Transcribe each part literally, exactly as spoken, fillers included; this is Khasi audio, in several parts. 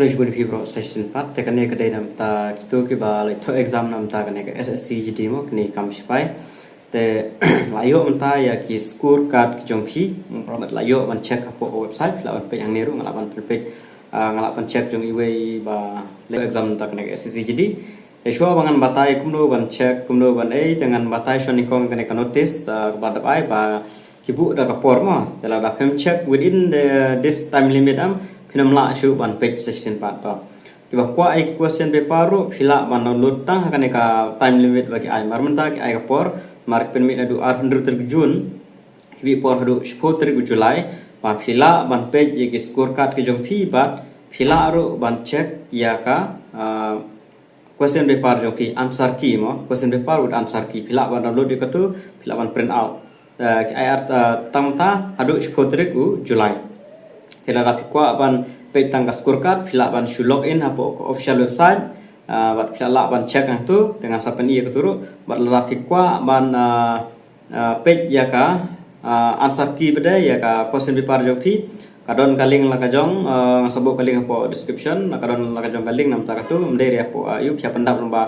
Khublei shibun ïa phi baroh sa shisien pat. Te kane ka dei na bynta kito kiba la thoh exam na bynta kane ka S S C G D mo, kane kam sipai. Te la ïoh mynta ïa ki score card ki jong phi. Bad la ïoh ban check hapoh ka website, la ban peit hangne ruh, nga la ban peit, ah, nga la ban check jong iwei ba la thoh exam na bynta kane ka S S C G D. Te shuwa ba ngan batai kumno ban check, kumno ban ei, te ngan batai shuwa nyngkong kane ka notice, ah, kaba dap ai ba ki buh da ka por mo. Te lada phim check within the, this time limit em, phin ym lah shuh ban peit sa shisien pat to. Kiba kwah ïa ki question paper ruh, phi lah ban download tang ha kane ka time limit ba ki ai. Mar mynta ki ai ka por, mar ki pynmih naduh ar hynriew tarik June, ki mih por haduh shiphew tarik u July, ba phi lah ban peit ïa ki score card ki jong phi bad phi lah ruh ban check ïa ka, ah, question paper jong phi, answer key mo, question paper with answer key. Phi lah ban download ïa katu, phi lah ban print out. Eh, ki ai ar, eh, tang mynta haduh shiphew tarik u July. Te lada phi kwah ban peit tang ka score card, phi lah ban shu log in hapoh ka official website. Eh, bad phi lah ban check hangtu, te ngan sa pyni ïa katu ruh. Bad lada phi kwah ban, eh, ah, peit ïa ka, ah, answer key pat de ïa ka question paper jong phi. Ka don ka link la ka jong, ah, nga sa buh ka link hapoh description, la ka don la ka jong ka link na bynta katu, ym dei re hapoh, ah, ïoh phi ïa pyndap lyngba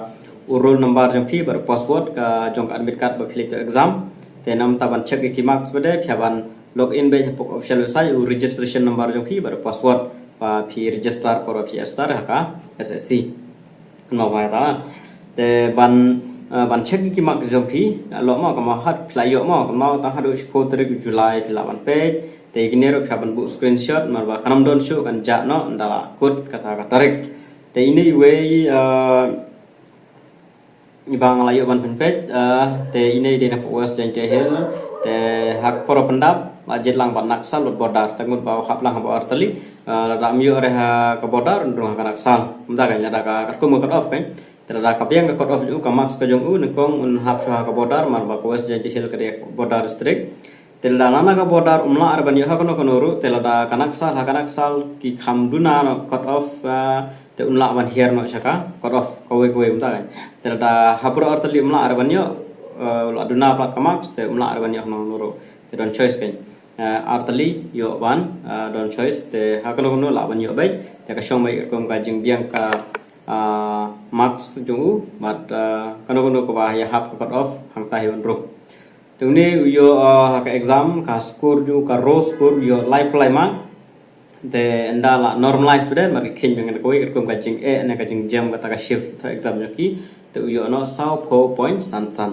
u roll number jong phi bad password ka jong ka admit card ba phi leit thoh exam. Te na bynta ban check ïa ki marks pat de phi ïa ban log in beit hapoh official website, u registration number jong phi bad password ba phi register por ba phi register ha ka S S C. Kynmaw ba ta. Te ban, eh, ban check ki mark jong phi, eh, lo mo, kynmaw hat phi la ïoh mo, kynmaw tang haduh shiphew tarik July phi lah ban peit. Te kine ruh phi hap ban buh screenshot, mar ba kan ym don shuh kan jah noh, ynda la kut kata ka tarik. Te ine iwei, eh, iba nga la ïoh ban pynpeit, eh, te ine i dei na West Jaintia Hills, te ha ka por pyndap, la jied lang bad Naxal bad border, te ngut ba hap lang ha bad artylli, eh, lada ym ïoh re ha ka border, un rung ha ka Naxal. Mynta kan lada ka, katkum ka cut off kan. Te lada ka biang ka cut off jong u, ka marks ka jong u, nyngkong un hap shuwa ha ka border, mar ba ka West Jaintia Hills ka dei border district. Te lada na ka border um lah re ban ïoh ha kano kano ruh, te lada ka Naxal, ha ka Naxal ki kham duna noh cut off, ah, te un lah ban hiar noh sha ka cut off kawei kawei mynta kan. Te lada ha baroh artylli um lah re ban ïoh, ah, u la duna palat ka marks, te um lah re ban ïoh ha kano kano ruh. Te don choice kan. Ah, artylli ïoh ban, ah, don choice, te ha kano kano lah ban ïoh beit, te ka shong beit kum ka jingbiang ka, ah, marks jong u, bad, ah, kano kano kaba ïahap ka cut off, hangta hi un rung. Te une u ïoh, ah, ha ka exam, ka score jong u, ka raw score u ïoh laiphew lai mark. Te ynda la normalize pat de, mar ki kheiñ biang da kawei, katkum ka jingeh ne ka jingjam kata ka shift, thoh exam jong ki. Te u ïoh noh sawphew point san san.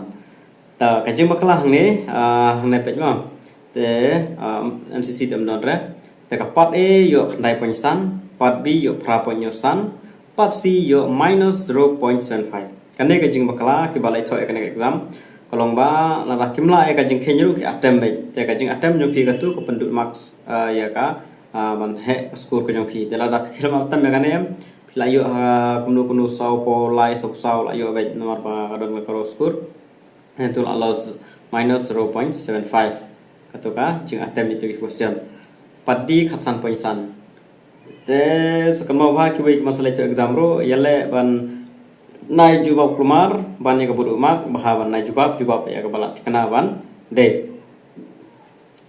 Te ka jingbakla hangne, ah, hangne peit mo. Te, ah, N C C te ym don re. Te ka part A ïoh khyndai point san, part B ïoh phra point ïoh san, part C ïoh minus zero point seven five. Kane ka jingbakla kiba la ïathoh ïa kane ka exam. Ka long ba lada kim lah ïa ka jingkheiñ ruh ki attempt beit. Te ka jingattempt jong phi katu ka pynduna marks, ah, ïa ka, ah, ban heh ka score ka jong phi. Te lada phi khlem attempt ïa kane em, phi la ïoh ha kumno kumno sawphew lai, sawphew saw la ïoh beit namar ba ka don ka raw score. Te la loss minus zero point seven five. Katu ka jingattempt ïa ki question. Part D khatsan point san. Te sa kynmaw ba kiwei ki ban sa leit thoh exam ruh, ïaleh ban nai jubab kulmar ban ïa ka bud u mark, bha ban nai jubab, jubab ïa kaba la thikna ban dei.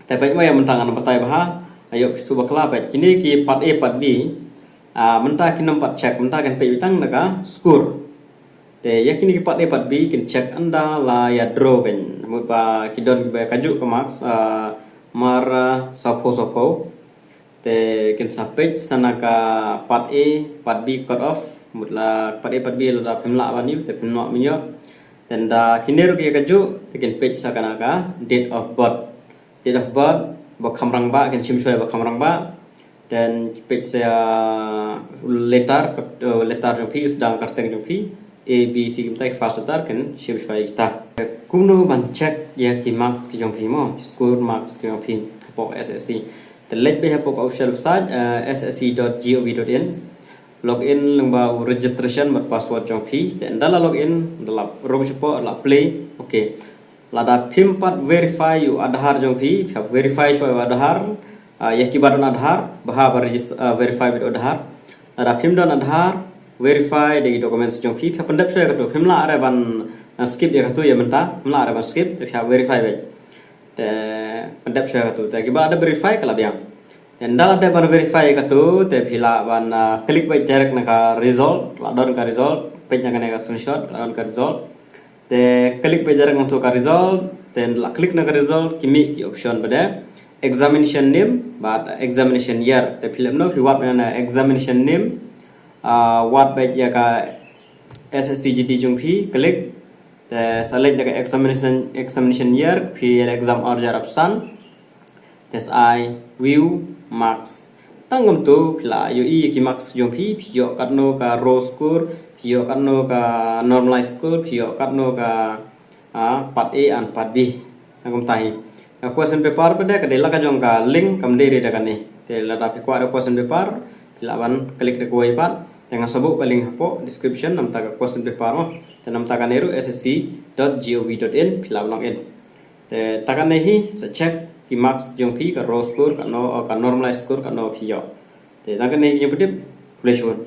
Te peit mo, ïa mynta ngan batai bha, ïoh phi shu bakla peit. Kine ki part A, part B, ah, mynta kin ym pat check, mynta kin peit tang na ka score. Te ïa kine ki part A, part B kin check ynda la ïa draw kan. Mut ba ki don kiba kajuh ka marks, ah, mar, ah, sawphew sawphew. Te kin sa peit sa na ka part A, part B cut off. Mut la part A, part B lada phim lah ban ïoh, te phim lah ban ïoh. Te ynda kine ruh ki kajuh, te kin peit sa ka na ka date of birth. Date of birth, ba kham rangbah, kin shim shuwa ba kham rangbah. Then peit sa, uh, letter, kat-, uh, letter jong phi, u sdang kyrteng jong phi, A, B, C, kumta ki first letter, kin shim shuwa kita. Kumno ban check ïa ki marks ki jong phi mo, score marks ki jong phi, hapoh S S C. Te leit beit hapoh ka official website, uh, S S C dot gov dot in. Log in lyngba u registration bad password jong phi. Te ynda la log in, ynda la rung shapoh, la play. Okay. Lada phim pat verify ïa u Aadhaar jong phi, phi hap verify shuwa ïa u Aadhaar, ah, ïa kiba don Aadhaar, bha ba register, ah, verify beit u Aadhaar. Lada phim don Aadhaar, verify da ki documents jong phi, phi hap pyndep shuwa ïa katu, phim lah re ban, ah, skip ïa katu ïa mynta, phim lah re ban skip, phi hap verify beit. Te pyndep shuwa ïa katu, te kiba la dep verify ka la biang. Te ynda la dep ban verify katu, te phi lah ban, ah, click beit direct na ka result, la don ka result, peit na kane ka screenshot, la don ka result. Te click beit direct na tu ka result, te la click na ka result, ki mih ki option ba dei examination name bad examination year. Te phi leh kumno, phi wad na examination name, ah, wad beit ïa ka S S C G D jong phi, click. Te select ïa ka examination, examination year, phi ïa exam arjar option. Te sa ai view marks. Tang kumtu phi la ïohi ïa ki marks jong phi, phi ïoh katno ka raw score, phi ïoh katno ka normalized score, phi ïoh katno ka, ah, part A and part B. Tang kumta hi. Ka question paper pat de ka dei la ka jong ka link, kam dei re da kane. Te lada phi kwah da question paper, phi lah ban click da kawei pat. Te nga sa buh ka link hapoh description namta ka question paper mo. Te namta kane ruh S S C dot gov dot in phi lah ban log in. Te ta kane hi sa check ki marks jong phi, ka raw score katno, ka normalized score katno phi ïoh. Te ta kane hi jingpyntip, khublei shibun.